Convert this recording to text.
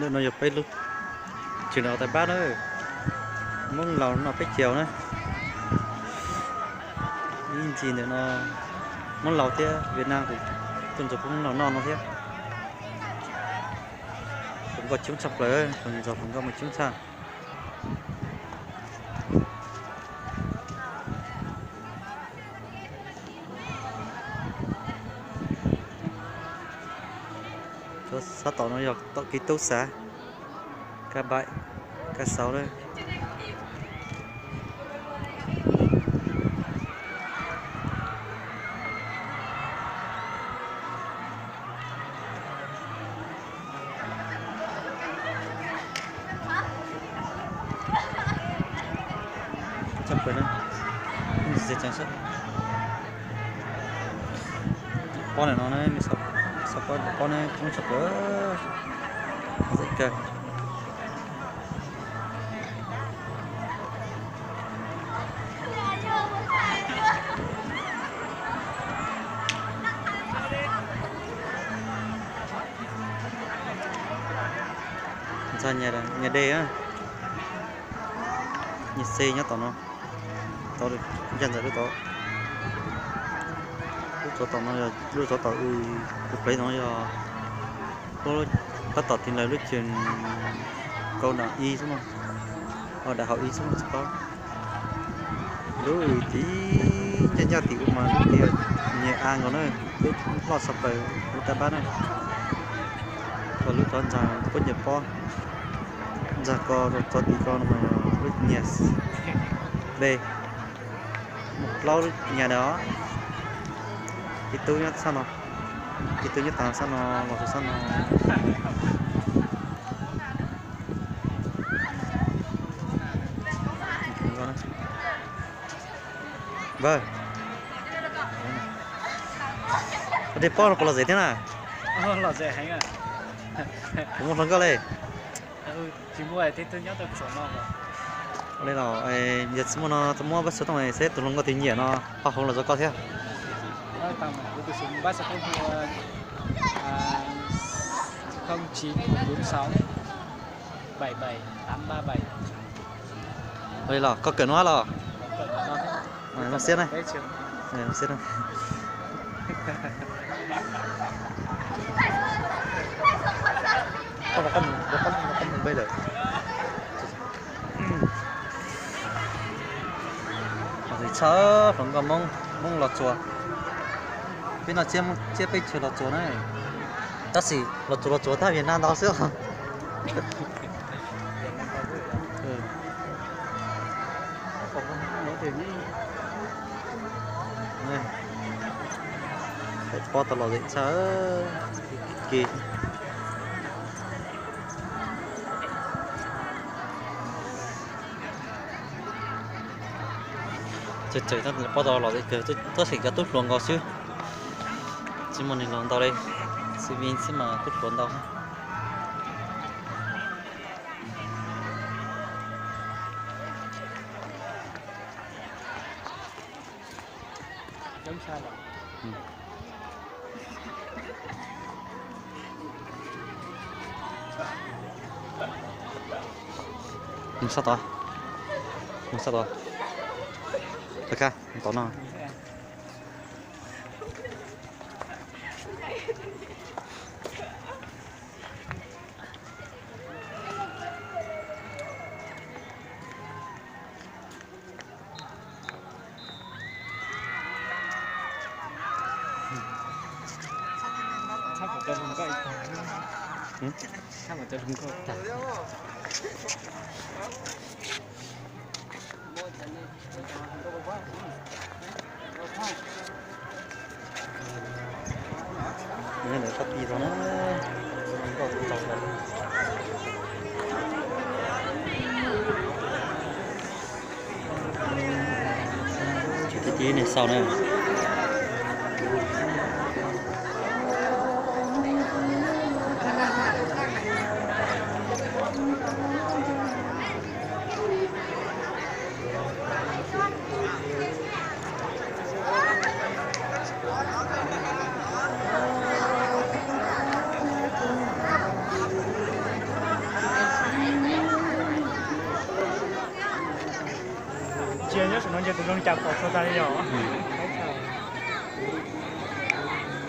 Ntawm no yog peb lub tsev noj tais pab na, Hmoob Laus noj peb caug na. Ib ntsis ntawm no Hmoob Laus thiab Vietnam kuj tuaj ntxuag peb Hmoob Laus noj no thiab. Hluas nkauj coob tshaj plaws, tus ntxog hluas nkauj mas coob tshaj. Sab tom no yog tom kiv tub xav, kab npaim, kab xauv na. Pob ntawm no, pob ne coob tshaj plaws. Ntxhais nyias dej, nyias xe nyob tom no, tod, ncaj ntawm lub tod. Lub tsov tom no yog lub tsov tom, lub plev no yog tab tom tig lawv lub tseem kaum daim ib xwb no, daim hauv ib xwb no tsis paub. Lub tim ncaj ncaj tim ub mas lub tias nyias av nkaus na, lub loj tshaj plaws lub tab pab na. Koj lub tod ntxag puab nyias pob, ntxag ko rau txog tim ko no mas yog lub nyias B. Muaj plaub lub nyias dawm os. Ib tug nyob sab no, ib tug nyob tag sab no los rau sab no. Npawg, koj dej pob no puas lom zem thiab na? Puas muaj hluas nkauj li? Li los yog tsis muaj no tau muab pab xov tooj seb tus hluas nkauj twg nyiam no ho hauv los rau koj thiab. Ua li los koj kawm no los? Zoo siab na. Zoo siab na. Koj, koj mus npe lawm. Txhawb hluas nkauj Hmoob, Hmoob Los Tsuas. Peb no tsiab peb chaw Los Tsuas na. Tab sis Los Tsuas, Los Tsuas tab Vietnam ntau xwb. Pob tau lom zem tshaj, kis. Tsawg tsawg pob tau lom zem kawg, tab sis cov tub hluas nkaus xwb, tsis muaj neeg laus ntau li, xib vib xwb mas tub hluas ntau. Mus sab tod, mus sab tod, tom no. Nyob ntawm sab tid no na, nkauj tau tau. Tib tib neeg xauj na. Cia nyob saum no ntshe tus zoo li cas pom txog tas li os.